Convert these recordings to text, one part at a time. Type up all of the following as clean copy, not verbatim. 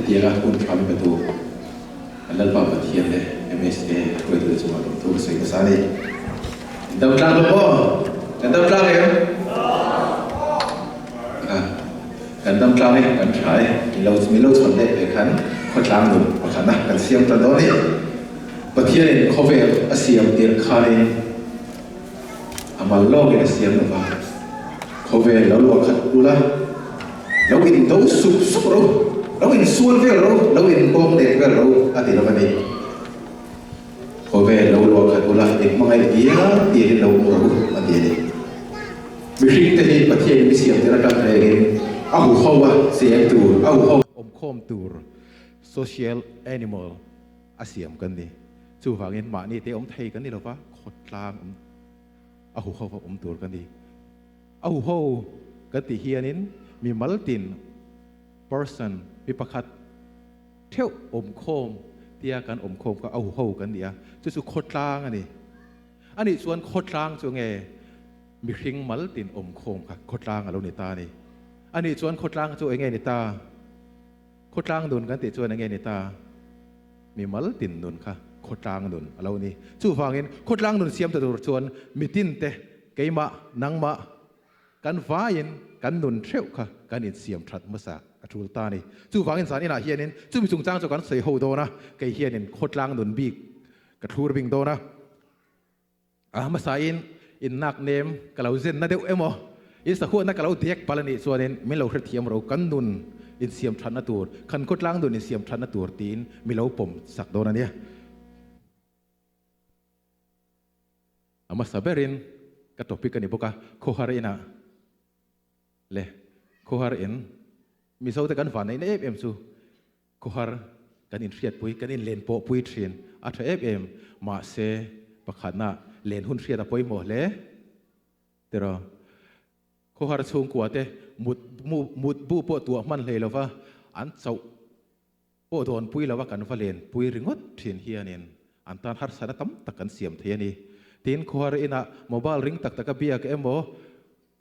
Hetianga hun tha min petu kan Lalpa Pathian leh MSA hruaitute chungah lawmthu ka sawi hmasa a ni. In dam tlang lo maw? Kan dam tlang em? Kan dam tlang e, kan tha e. In lo min lo chhawn leh ve khan khawtlang nun pakhatna kan siam tan dawn a ni. Pathianin khawvel a siam tir khanin a mal lawkin a siam lo va, khawvel lo luah khat ula, lo in do sup sup ro, lo in sual vel ro, lo in bawng let vel ro a ti lo a ni. Khawvel lo luah khat ula, in hmangaih dial dialin lo um ro a ti a ni. Mihring te hi Pathianin mi siam tir atang rengin a huho a cheng tur, a huho awmkhawm tur social animal a siam kan ni. Chuvangin mahni te awm thei kan ni lova, khawtlang awm a huho va awm tur kan ni. A huho kan tih hianin mi maltin, person, mi pakhat theuh awmkhawm tia kan awmkhawm kha a huho kan ni a, chu chu khawtlang a ni. Anih chuan khawtlang chu nge mihring maltin awmkhawm kha khawtlang a lo ni ta a ni. Anih chuan khawtlang chu enge ni ta? Khawtlang nun kan tih chuan enge ni ta? Mimal tin nun kha khawtlang nun a lo ni. Chuvangin khawtlang nun siam ta tur chuan mitin te, keimah, nangmah, kan vaiin kan nun theuh kha kan insiam that hmasa a tul ta a ni. Chuvangin zan inah hianin chumi chungchang chu kan sawi ho dawn a, kei hianin khawtlang nun bik ka thlur bing dawn a. A hmasain innak nem ka lo zenna deuh emaw, in sahuatna ka lo dek palh a nih chuanin min lo hrethiam ro, kan nun insiam thatna tur, kan khawtlang nun insiam thatna tur tiin mi lo pawm sak dawn a nia. A hmasa berin ka topic a ni bawk a, khawhar inah le khawhar in Mizote kan vanneihna em em chu Khawhar kan inhriatpui, kan inlenpawhpui thin a tha em em. Mahse, pakhatna len hun hriat a pawimawh hle tiraw. Khawhar chhungkua te mut mut bu pawh tuah hman hlei lova an chauh pawh dawnpui lova kan va lenpui ringawt thin hianin an tan harsatna tam tak kan siam thei a ni. Tin, khawhar inah mobile ring tak taka biak emaw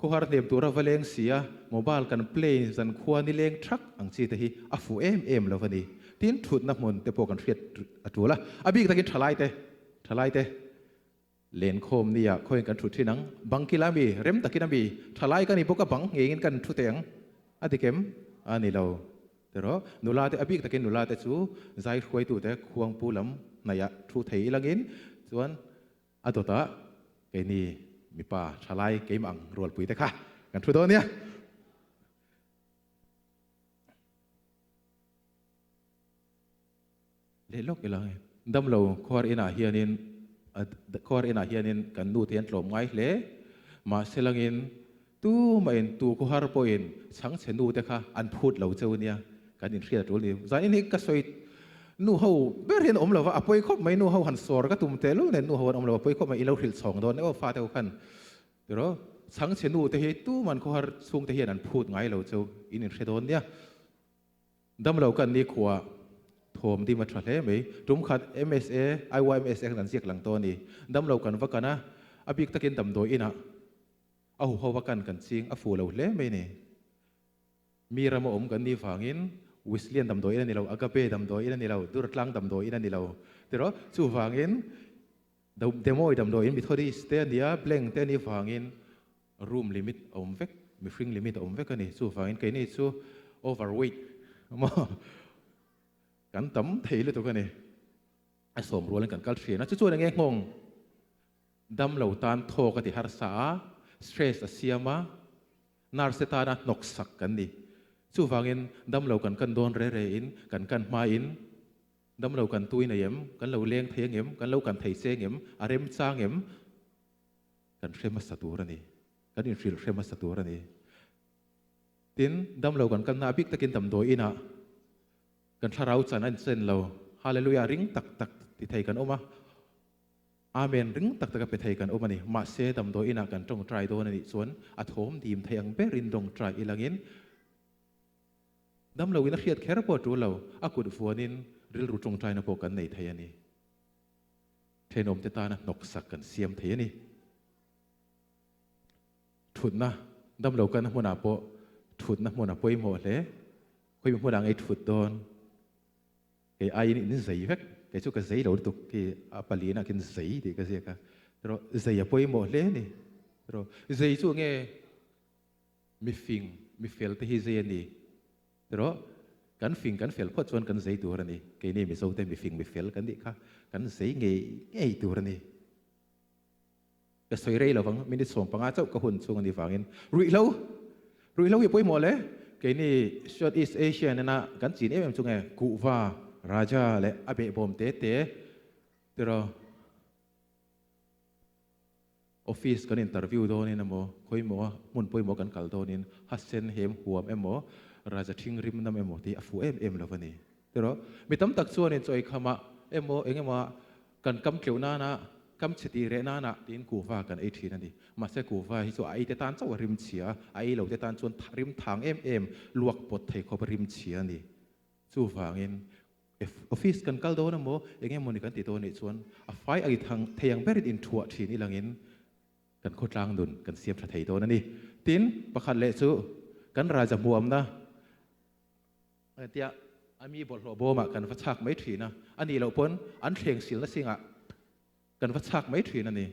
Khawhar hnem tura va leng si a, mobile kan play zan khua ni leng thak ang chi te hi a fuh em em lo a ni. Tin, thutna hmun te pawh kan hriat a tul a, a bik takin thalai te, thalai te lenkhawm nia khawiin kan thut thin ang, bang kila mi, rem takin a mi, thalai ka ni bawk a bang ngeiin kan thu teh ang a ti kem a ni lo tiraw. Nula te, a bik takin nula te chu zai hruaitu te khuangpu lam hnaihah thu thei ilangin chuan A dawtah keini mipa thalai keimah ang rualpui te kha kan thu dawn nia. Leh lawk ila nge. Damlo khuar inah hianin khuar inah hianin kan nu te an tlawm ngai hle. Mahse langin tumahin tu khuhar pawhin chhangchhe nu te kha an phut lo cheu nia. Kan inhriat a tul ni. Zanin hi ka sawi nu ho ber hian awm lo va, a pawi khawp mai nu ho han sawr ka tum teh lul nen nu ho an awm lo, a pawi khawp mai i lo hrilh chhawng dawn e aw fate ho khan tiraw chhangchhe nu te hi tuman khawhar chhung te hian an phut ngai lo chu in inhre dawn nia. Damlo kan ni khuah thawm dim a tha hle mai. Tum khat MSA, IYMSA khan kan ziak lang tawh a ni. Damlo kan va kan a, a bik takin damdawi inah a huho va kan kan ching a fuh lo hle mai ni. Mi rama awm kan nih vangin Wesleyan damdawiin a ni lo, Agape damdawiin a ni lo, Durtlang damdawiin a ni lo tiraw? Chuvangin Demoi damdawiin Methodist te a nia, Blank te a nih vangin room limit a awm vek, mihring limit a awm vek a ni. Chuvangin keini chu overweight maw kan tam thei lutuk a ni. A sawm rualin kan kal thin a, chu chuan enge nghawng damlo tan thawk a ti harsa a, stress a siam a, Nurse tana hnawksak kan ni. Chuvangin damlo kan kan dawn re re in, kan kan hma in, damlo kan tui nei em, kan lo leng thei angem, kan lo kan thei che angem, a rem chang em, kan hre hmasa tur a ni. Kan inhrilh hre hmasa tur a ni. Tin, damlo kan kalna a bik takin damdawi inah kan thlarau chan a inchen lo. Hallelujah ring tak tak ti thei kan awm a. Amen ring tak taka pe thei kan awm a ni. Mahse damdawi inah kan tawngtai dawn a nih chuan a thawm dim thei ang berin tawngtai ilangin damloin a hriat kher pawh a tul lo, a kut vuanin rilru tawngtaina pawh kan nei thei a ni. Thenawmte tana hnawksak kan siam thei a ni. Thutna, damlo kalna hmunah pawh thutna hmun a pawimawh hle. Khawimi hmunah ngei thut dawn. Kei aiin in zei vek, kei chu ka zei lo lutuk khi a palianah khian zei tih ka ziak a, erawh zei a pawimawh hle a ni. Erawh zei chu nge mifing, mifel te hi zei a ni. Erawh kan fing kan fel phawt chuan kan zei tur a ni. Keini Mizo te mifing mifel kan nih kha kan zei ngei ngei tur a ni. Ka sawi rei lovang, minute 15 chauh ka hun chhung a nih vangin ruihhlo, ruihhlo hi pawimawh le, keini South East Asia nena kan chin em em chu nge kuhva, raja leh a behbawm te te tiraw office kan interview dawnin emaw khawimaw hmun pawimawh kan kal dawnin hasen hem huam emaw raja thing rim nam emaw tih a fuh em em lo a ni tiraw mi tam tak chuanin chaw eikham ah emaw eng emaw ah Kan kam tleuh nana, kam chhe tih reh nana tiin kuhva kan ei thin a ni. Mahse kuhva hi chu a ei te tan chauh a rim chhia a, a ei lo te tan chuan rim thang em em, luak pawt thei khawp a rim chhia a ni. Chuvangin office kan kal dawn emaw, eng emawni kan ti dawn nih chuan a fai a thang thei ang berin inthuah thin ilangin kan khawtlang nun kan siam tha thei dawn a ni. Tin, pakhat leh chu kan raja hmuamna, Tia a mi bawlhhlawh bawmah kan va chhak mai thin a, a nih loh pawn an thleng silna singah kan va chhak mai thin a ni.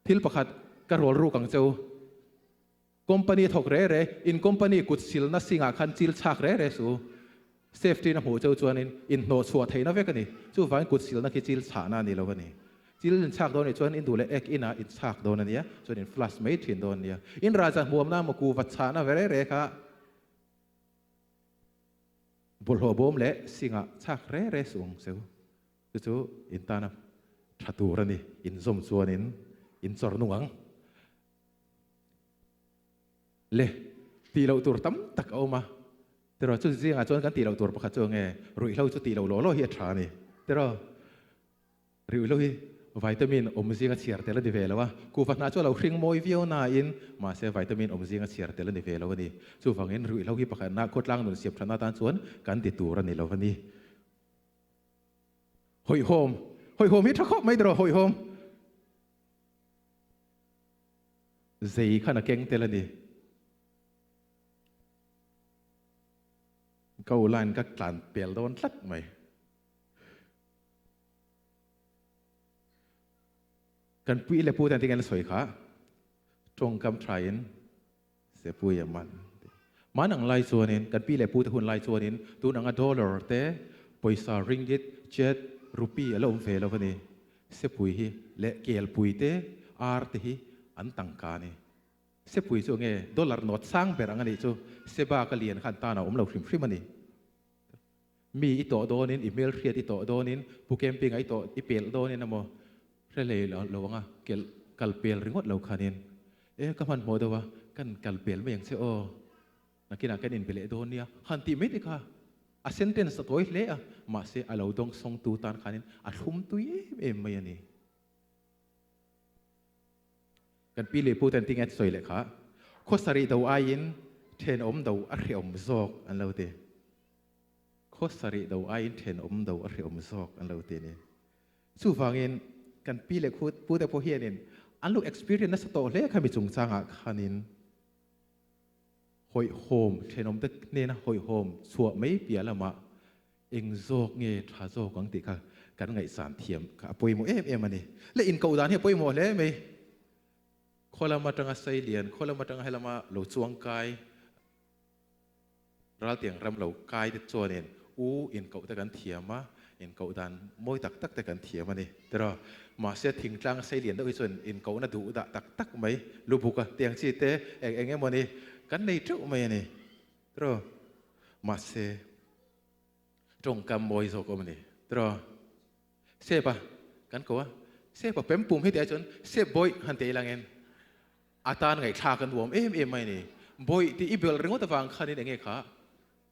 Thil pakhat ka rawl ruk ang cheu, company thawk re re, in company kut silna singah khan chil chhak re re su, safety na hmuh cheu chuanin in hnawh chhuah theihna vek a ni. Chuvangin kut silna khi chil chhahna a ni lo a ni. Chil in chhak dawn nih chuan in duh leh ek inah in chhak dawn a nia, chuan in flush mai thin dawn a nia. In raja hmuamna maw ku va chhahna ve re re kha Bawlhhlawh bawm leh singah chhak re re suh ang seu. Chu chu in tana tha tur a ni. In zawm chuanin in chawr nung ang. Le, tih loh tur tam tak a awm a. Tiraw, chu zingah chuan kan tih loh tur pakhat chu enge ruihhlo chu tih loh law law hi a tha a ni. Tiraw. Riuhlo hi vitamin awm zinga chhiar tel a ni ve lo a, kuhva hnah chu a lo hring mawi viau nain mahse vitamin awm zinga chhiar tel a ni ve lo a ni. Chuvangin ruihhlo hi pakhatna khawtlang nun siam thatna atan chuan kan ti tur a ni lo a ni. Hawihhawm, Hawihhawm hi tha khawp mai tiraw hawihhawm? Zei khan a keng tel a ni. Go line ka tlan pel dawn tlat mai. Kan pui le pu ten tinge an sawi kha tawngkam thain se pui a man. Man ang lai chuanin kan pi le pu te hun lai chuanin tun anga dollar te pawisa ringgit chet rupee a la awm ve lo a ni. Sepui hi leh kelpui te ar te hi an tangka a ni. Sepui chu enge dollar nawt sang ber ang a nih chu seba ka lian khan tan a awm lo hrim hrim a ni. Mi i tawh dawnin, i hmelhriat i tawh dawnin, pu camping ah i tawh i pelh dawnin emaw hre hlei lo ang a, kelh kal pel ringawt lo khanin e ka hmanhmawh deuh a, kan kal pel mai ang che aw, nakinah kan inbe leh dawn nia han tih mai te kha a sentence a tawi hle a, mahse a lo dawng sawngtu tan khanin a thlum tui em em mai a ni. Kan pi leh pu ten tinge an sawi leh kha, Khawsarih do aiin thenawm do a hrehawm zawk an lo ti. Khawsarih do aiin thenawm do a hrehawm zawk an lo ti a ni. Chuvangin kan pi leh pu te pawh hianin an lo experience nasa tawh hle kha mi chungchangah khanin hawihhawm thenawm te hnena hawihhawm chhuah mai piah lamah Eng zawk nge tha zawk ang tih kha kan ngaihsan thiam kha a pawimawh em em a ni. Le inkoh dan hi a pawimawh hle mai. Khaw lam atanga Sailian, khaw lam atanga helama lo chuang kai, raltiang ram lo kai te chuanin u inkoh te kan thiam a, inkoh dan mawi tak tak te kan thiam a ni. Tiraw? Mahse thingtlang Sailian deuh hi chuan inkohna duh dah tak tak mai, lubuka tiang chi te eng eng emawni kan nei teuh mai a ni. Tiraw? Mahse. Tawngkam mawi zawk awm a ni. Tiraw? Sep a, kan ko a. Sep a pem pum hetiah chuan sep bawih han teh ilangin a tan ngaihthlak a nuam em em mai a ni. Bawih tih i belh ringawt avang khanin enge kha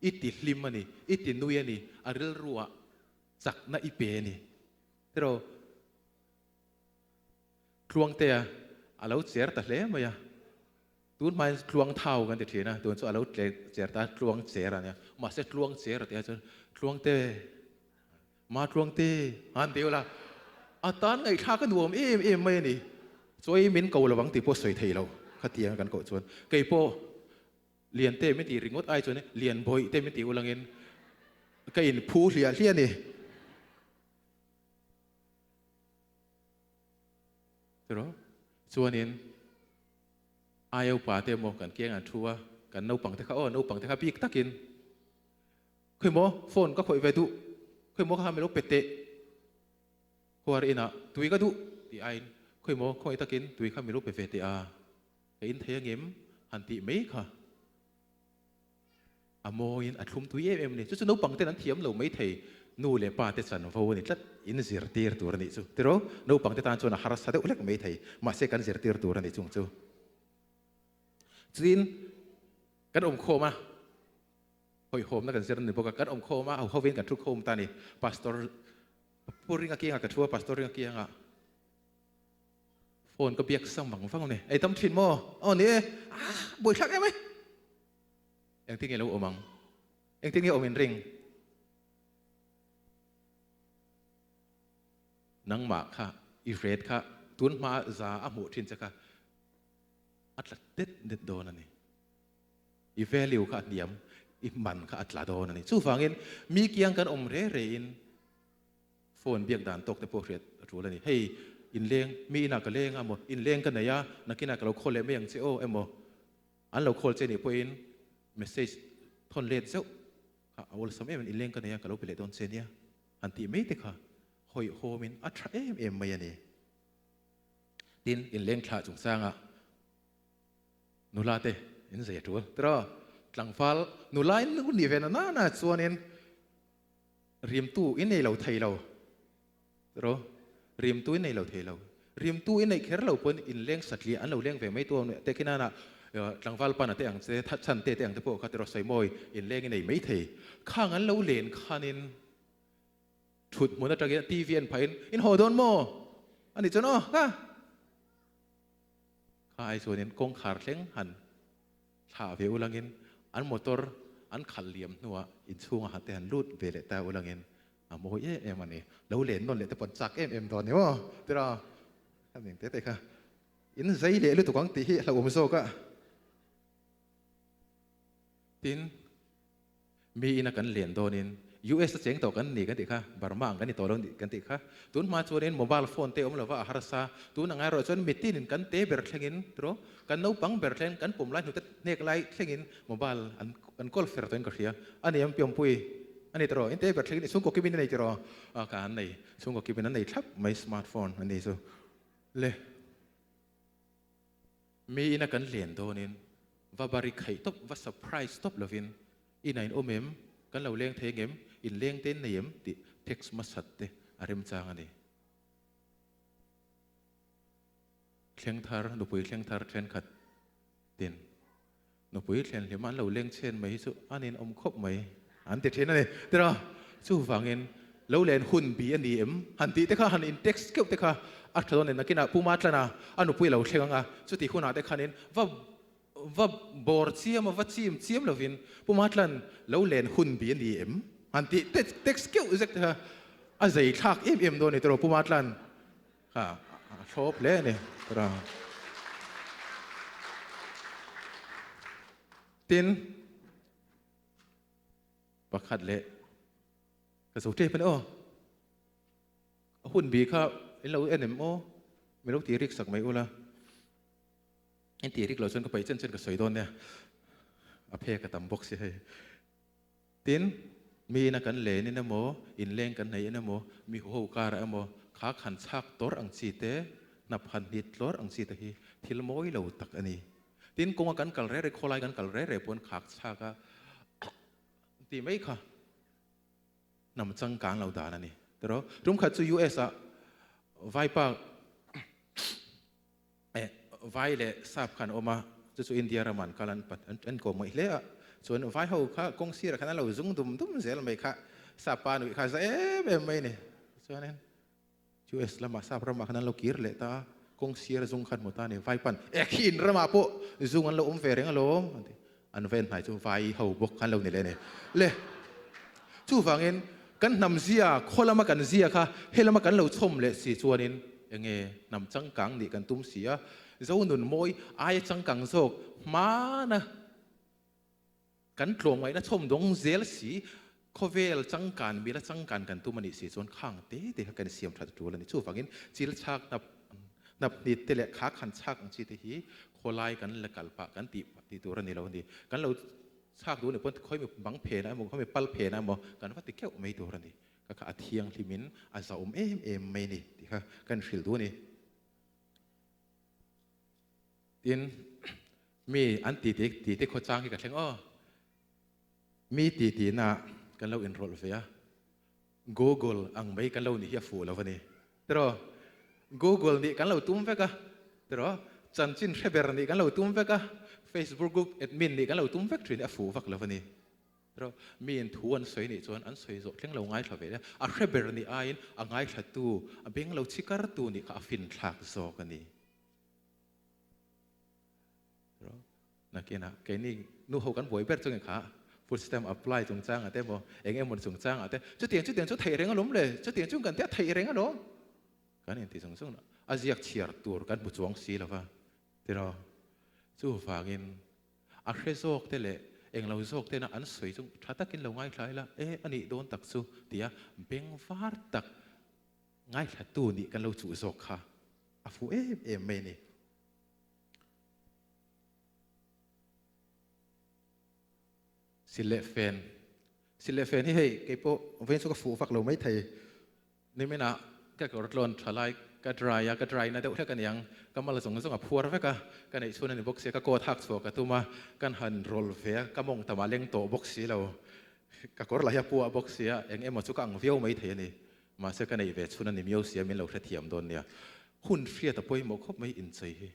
i ti hlim a ni, i ti nui a ni, a rilruah chakna i pe a ni. Tiraw? Tluangtea a lo cher ta hle mai a. Tun hmain tluang thau kan ti thin a, tun chu a lo cher ta tluang cher a nia. Mahse tluang cher a tih ah chuan Tluangte, Ma Tluangte han ti ula, a tan ngaihthlak a nuam em em mai a ni. Chawi min ko lovang tih pawh sawi thei lo khatiang kan koh chuan. Kei pawh Liante min tih ringawt ai chuan Lianbawih te min tih ulangin. Ka in phu hliah hliah ni. Tiraw? Chuanin aia upa te emaw kan kiang an thu a, kan naupang te kha aw naupang te kha bik takin khawi maw phone ka khawih ve duh, khawi maw ka ha milo pe teh, khuar inah tui ka duh tih aiin khawi maw khawngaih takin tui kha milo pe ve teh a, ka in thei angem han tih mai kha. A mawiin a thlum tui em em a ni. Chu chu naupang ten an thiam lo mai thei. Nu leh pa te chanvo a ni tlat. In zirtir tur a nih chu. Tiraw? Naupang te tan chuan a harsa deuh hlek mai thei. Mahse kan zirtir tur a ni chung chu. Chutin kan awmkhawm a, hawihhawmna kan zir a ni bawk a, kan awmkhawm a, ho hovin kan thu khawm ta a ni. Pastor Pu Ringa kiangah ka thu a, Pastor Ringa kiangah. Phone ka biak sang vang vang ni. Ei tam thin maw? Aw ni e. Ah, buaithlak em e. Engtin nge lo awm ang? Engtin nge awm in ring? Nangmah kha i ret kha tun hma za a hmuh thin che kha a tla det det dawn a ni. I value kha a hniam, i man kha a tla dawn a ni. Chuvangin mi kiang kan awm re re in Phone biak dan tawk te pawh hriat a tul a ni. Hei, inleng, mi inah ka leng a maw, inleng ka nei a, nakinah ka lo call leh mai ang che aw emaw, an lo call che nih pawhin message thawn let zeuh kha a awlsam em em, inleng ka nei a, ka lo pe leh dawn che nia, han tih mai te kha hawihhawmin a tha em em mai a ni. Tin, inleng thlah chungchangah nula te in zei a tul tiraw? Tlangval nula in lu nih ve na nana chuanin Rimtu i nei lo thei lo. Ro, rimtu i nei lo thei lo. Rimtu i neih kher lo pawn inleng satliah an lo leng ve mai tu awm te khi nana tlangval pana te ang che, chhan te te ang te pawh kha tiraw sawimawi inleng i nei mai thei. Khang an lo len khanin thut hmun atangin TV an phahin in haw dawn maw? A nih chuan aw ka kha ai chuanin kawngkhar thleng han Thlah ve ulangin an motor an khalh liam hnuah inchhunga ha te han lut ve leh ta ulangin a mawi em em a ni. Lo len nawn leh te pawh an chak em em dawn ni maw? Tiraw ka ning te te kha in zai leh lutuk ang tih hi hlauhawm zawk a. Tin, Mi ina kan len dawnin US a cheng tawh kan ni kan tih kha, Burma ang kan ni tawh lo kan tih kha. Tun hma chuanin mobile phone te awm lova a harsa. Tun ang erawh chuan mitinin kan te ber thlengin tiraw, kan naupang ber thleng, kan pum lai hnute hnek lai thlengin mobile an an kawl fer tawhin ka hria. A ni ang piawmpui a ni tiraw, in te ber thlengin i chhungkaw kimin a nei tiraw? A ka an nei, chhungkaw kimin an nei thlap mai smartphone a ni chu le. Mi ina kan len dawnin va bari khaih tawp, va surprise tawp lovin ina in awm em, kan lo leng thei ngem, in leng te in nei em tih text hmasat te a remchang a ni. Thleng thar, nupui thleng thar thenkhat tin nupui thlen hlim an lo leng chhen mai hi chu an in awm khawp mai an ti thin a ni. Tiraw? Chuvangin lo len hun bi a ni em? Han tih te kha han in text keuh te kha a tha dawn em? Nakinah Pu Matlana a nupui a lo thleng ang a, chutih hunah te khanin va va bawr chiam a, va chim chiam lovin Pu Matlan lo len hun bi a ni em? Han tih text keuh zek te kha a zei thlak em em dawn a ni tiraw Pu Matlan? Kha a thlawp hle a ni tiraw? Tin, Pakhat leh ka zo tep a ni aw. A hun bi kha in lo en em aw? Mi lo ti rik sak mai ula. In ti rik lo chuan ka paih chen chen ka sawi dawn nia. A phek a tam bawk si hei. Tin, mi ina kan len in emaw, inleng kan nei in emaw, mi huho karah emaw, kha khan chhak tawr ang chi te, hnap han hnit tlawr ang chi te hi thil mawi lo tak a ni. Tin, kawnga kan kal reh reh, khawlai kan kal reh reh pawn khak chhak a tih mai kha hnam changkang lo dan a ni. Tiraw? Tum khat chu US ah vaipa eh vai leh sap kha an awm a, chu chu India ramah an kal an an kawm ngaih hle a, chuan vai ho kha kawng sirah khan an lo zung dum dum zel mai kha sap pa nuih kha za em em mai a ni. Chuanin US lamah sap ramah khan an lo kir leh ta a, kawng sir zung khan hmu ta a ni, vai pan ek hi in ramah pawh zung an lo awm ve reng alawm an ti, an va en hnai chu vai ho bawk khan lo ni leh a ni. Le chuvangin kan hnam zia khaw lama kan zia kha he lama kan lo chhawm leh si chuanin enge hnam changkang nih kan tum si a, zo nun mawi aia changkang zawk hmana kan tlawmngaihna chhawm dawng zel si. Khawvel changkan mila changkan kan tum a nih si chuan khang te te kha kan siam that tul a ni. Chuvangin chil chhak hnap hnap hnit te leh kha khan chhak ang chi te hi khawlai kan la kal pah kan tih tih tur a ni lo a ni. Kan lo chhak duh a nih pawn khawi mi bang phenah emaw khawi mi pal phenah emaw kan va ti keuh mai tur a ni. Ka kha a thianghlimin a zahawm em em mai a ni tih kha kan hrilh duh a ni. Tin, mi an ti ti ti te khawchang hi ka thleng aw. Mi ti tina kan lo inrawlh ve a, Google ang mai kan lo nih hi a fuh lo a ni. Tiraw? Google nih kan lo tum vek a, tiraw? Chanchin hre ber nih kan lo tum vek a, Facebook group admin nih kan lo tum vek thin hi a fuh vak lo a ni. Tiraw? Miin thu an sawi nih chuan an sawi zawh thleng lo ngaithla ve a, a hre ber nih aiin a ngaithlatu, a beng lo chhikartu nih kha a finthlak zawk a ni. Nakinah keini nu ho kan buai ber chungin kha food stamp apply chungchangah te emaw eng emaw chungchangah te chutiang chutiang chu theih reng alawm le, chutiang chu kan tia theih reng alawm kan inti chung chung a ziak chhiar tur kan hmu chuang si lova tiraw. Chuvangin a hre zawk te leh englo zawk tena an sawi chu tha takin lo ngaithla ila e a nih dawn tak chu tia bengvar tak ngaithlatu nih kan lo chuh zawk kha a fuh em em mai a ni. Silehfen Silehfen hi hei kei pawh vawiin chu ka fuh vak lo mai thei. Niminah ka kawr tlawn tha lai ka dry a, ka dry na deuh hlek a niang. Ka mal zawng zawng a phuar vek a, ka neih chhun a ni bawk sia, ka coat hak chhuah ka tum a, kan han roll ve a, ka mawng tamah leng tawh bawk si lo. Ka kawr lah hi a puah bawk sia, eng emaw chu ka ang viau mai thei a ni. Mahse ka neih ve chhun a ni miau sia, min lo hrethiam dawn nia. Hun hriat a pawimawh khawp mai inchei hi.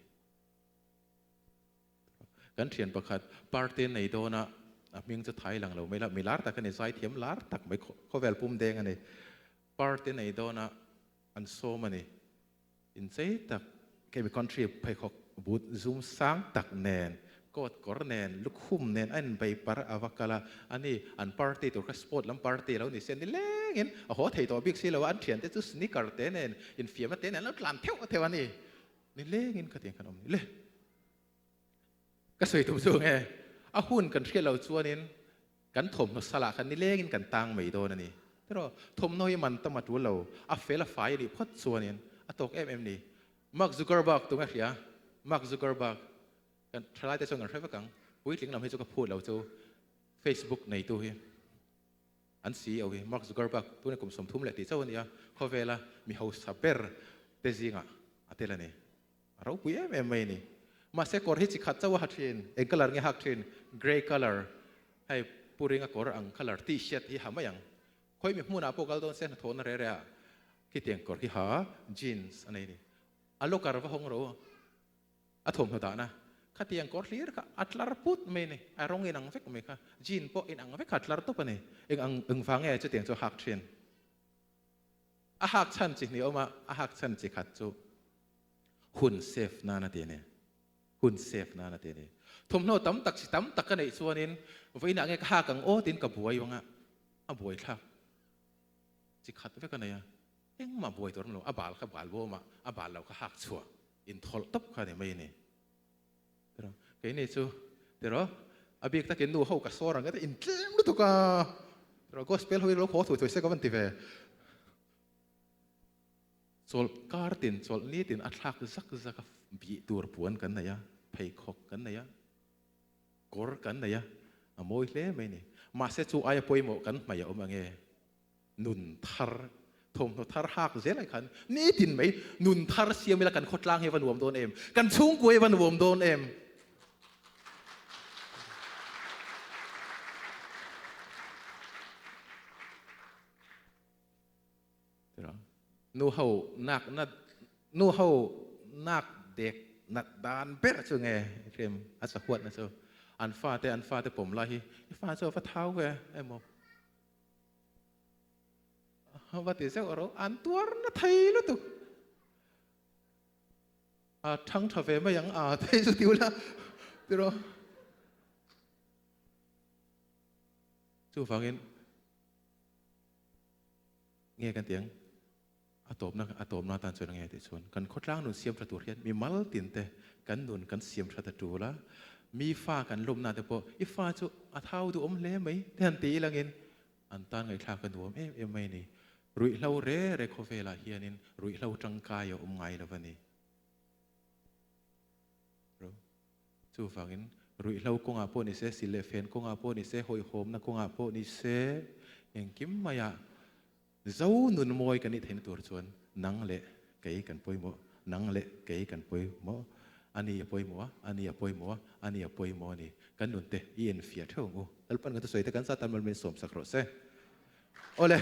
Kan thian pakhat party nei dawna a hming chu thai lang lo mai la, mi lar tak a ni, zaithiam lar tak mai khawvel pum deng a ni. Party nei dawna an sawm a ni. Inchei tak kemi country pheikhawk but zum sang tak nen, coat kawr nen, lukhum nen a inbei par a va kal a, ani an party tur kha sport lam party lo ni se ni lengin a haw thei tawh bik si lo a, an thiante chu sneaker te nen infiamna te nen an lo tlan theuh theuh a ni. Ni lengin ka tiang khan awm ni le. Ka sawi tum chu nge, a hun kan hriat lo chuanin kan thawmhnaw salah khan ni lengin kan tang mai dawn a ni. Tiraw, thawmhnaw hi man tam a tul lo, a fel a fai a nih phawt chuanin a tawk em em ni. Mark Zuckerberg tunge hria? Mark Zuckerberg, kan thalai te chuan kan hre vek ang, puitling lam hi chu ka phut lo chu Facebook neitu hi. An CEO hi Mark Zuckerberg tuna kum 30 leh tih chauh a ni a, khawvela mi hausa ber te zingah a tel a ni. A ropui em em mai a ni. Mahse kawr hi chi khat chauh a ha thin, eng colour nge hak thin? Grey colour, hei Pu Ringa kawr ang colour t-shirt hi ha mai ang. Khawi mi hmunah pawh kal dawn se hnathawhna re re ah khitiang kawr hi ha, jeans a nei a ni. A locker va hawng ro. A thawmhnaw dahna khatiang kawr hlir kha a tlar put mai a ni, a rawng inang vek mai kha, jean pawh inang vek kha a tlar tawp a ni. Eng ang eng vang nge chutiang chu a hak thin? A hak chhan chi hnih a awm a, a hak chhan chi khat chu hun save nan a ti a ni, hun save nan a ti a ni. Thawmhnaw tam tak chi tam tak ka neih chuanin vawiinah nge ka hak ang aw tiin ka buai vang a, a buaithlak chi khat vek a nei a. Engmah buai tur awm lo, a bal kha bal bawm a, a bal lo kha hak chhuah inthawlh tawp kha ni mai a ni. Tiraw, keini chu tiraw, a bik takin nu ho ka sawr ang e intlem lutuk a, tiraw gospel ho hi lo haw thui thui se ka van ti ve. Chawlh kar tin, chawlh ni tin a thlak zak zak a bih tur puan kan nei a, pheikhawk kan nei a, kawr kan nei a, a mawi hle mai a ni. Mahse chu aia pawimawh kan hmai a awm ang e. Nun thar, thawmhnaw thar hak zel ai khan nitin mai nun thar siam ila kan khawtlang hi a va nuam dawn em? Kan chhungkua hi a va nuam dawn em? Nu ho nak na nu ho nak dek nat dan ber chu nge hrem a sahuat na chu an fate an fate pawm lai hi i fa chu a va thau ve emaw Va ti zeuh rawh, an tuar na thei lutuk. A thang tha ve mai ang a thei chu ti ula ti rawh. Chuvangin nge kan ti ang a tawpna a tawpna atan chuan nge tih chuan kan khawtlang nun siam tha tur hian mi mal tin te kan nun kan siam tha ta tul a, mi fa kan lawmna te pawh i fa chu a thau duhawm hle mai te han ti ilangin. An tan ngaihthlak a nuam em em mai a ni. Ruihhlo re re khawvelah hianin ruihhlo tangkai a awm ngai lo a ni. Ro. Chuvangin ruihhlo kawngah pawh ni se, sil leh fen kawngah pawh ni se, hawihhawmna kawngah pawh ni se, engkim maiah Zo nun mawi kan nih theihna tur chuan nang leh kei kan pawimawh, nang leh kei kan pawimawh, ani a pawimawh a, ani a pawimawh a, ani a pawimawh a ni. Kan nunte i enfiah theuh ang u. Lalpan kan thusawi te kan Satan malmin sawmsak rawh se. Awle.